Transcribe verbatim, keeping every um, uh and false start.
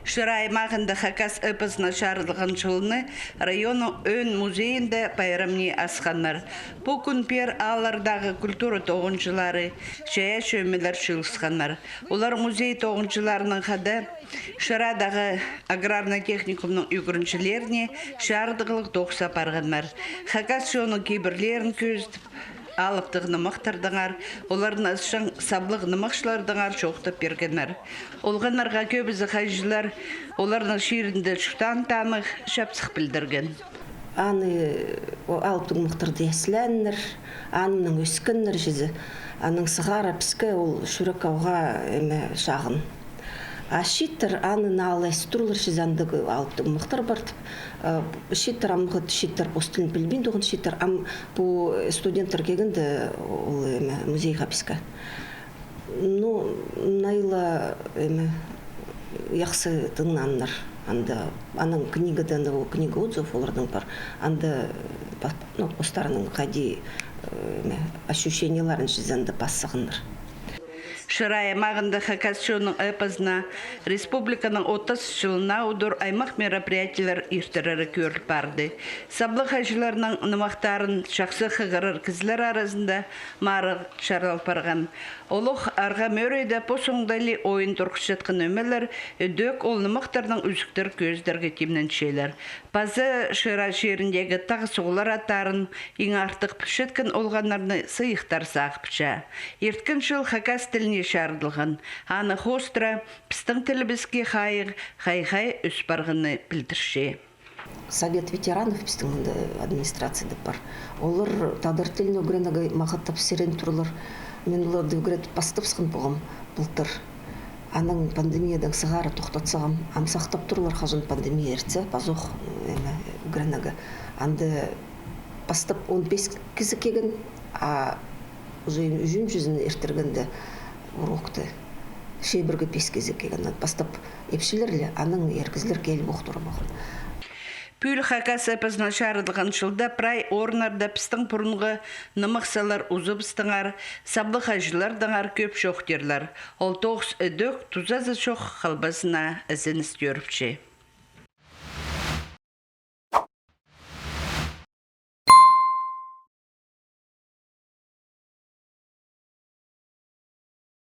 Шира аймағында хакас эпозына чарыдылған чылны районның ӧӧн музейінде пайрамни асханнар. Пу кӱн пеер ааллардағы культура тоғынҷылары, чайаачы ӧмелер чыылысханнар. Олар музей тоғынҷыларынаң хада Шырадағы аграрный техникумның ӱгренҷілеріне чарыдығлығ тоғыс апарғаннар. Хакас чонның кибірлерін кӧзідіп, алыптығ нымахтардаңар, оларны ысчаң саблығ нымахчылардаңар чоохтап пиргеннер. Олғаннарға кӧбізі хайҷылар оларның чирінде чуртаан танығ чапсых пілдірген. Аны, о, алыптығ нымахтарда ислееннер, аннаң ӧскеннер чізе, анаң сығара піске ол чӱрек ауға, эме, чағын. А чииттер аны налайыс турлар чізе, андағ алыптығ нымахтар пар тіп. Э, чииттер, амғы чииттер пос тілін пілбин тоғын чииттер, ам пу студенттер килгенде ол, эме, музейға піске. Ну, найла, эме, яхсы тыңнааннар. Анда, анаң книгадаң, ол книга отзывов оларның пар. Анда, па-, ну, постарының хайди, э, эме, ощущениелерін чізе анда пас салғаннар. Шыра аймағында хакас чонның эпозына республиканың отыс чылына удур аймах мероприятиелер иртірері кӧріл парды. Саблығ хайҷыларның нымахтарын чахсы хығырар кізілер аразында марығ чарал парған. Олох арға мӧрейде пос оңдайлы ойын турғысчатхан ӧмелер ідӧк ол нымахтарның ӱзӱктер кӧзідерге тимненчелер. Паза Шыра чиріндегі тағ суғлар аттарын иң артых пілчеткен олғаннарны сыйыхтар сағыпча. Ирткен чыл хакас тіліне чарыдылған. Аны хоостыра пістің тілібіске хайығ хай-хай ӧс парғаны пілдірче. Совет ветеранов пістің мында администрацияда пар. Олар тадар тілін ӱгренерге мағат тапсирын турлар. Мин оларды ӱгретіп пастапсхан полғам былтыр. Анаң пандемиядаң сығара тохтатсағам. Ам сахтап турлар, хаҷан пандемия иртсе, пазох, эме, ӱгренерге. Анда пастап он пис кізі килген, а уже ӱзінҷізін иртіргенде урокты чибіргі пис кізі килген. Пастап ипчілер ле, анаң ир кізілер киліп ох тура полған. Пӱӱл хакас эпозына чарыдылған чылда прай орыннарда пістің пурунғы нымах салар узыбыстаңар, саблығ хайҷылардаңар кӧп чоохтирлар. Ол тоғыс ідӧк тузазы чох халбазына ізеніс тӧріпче.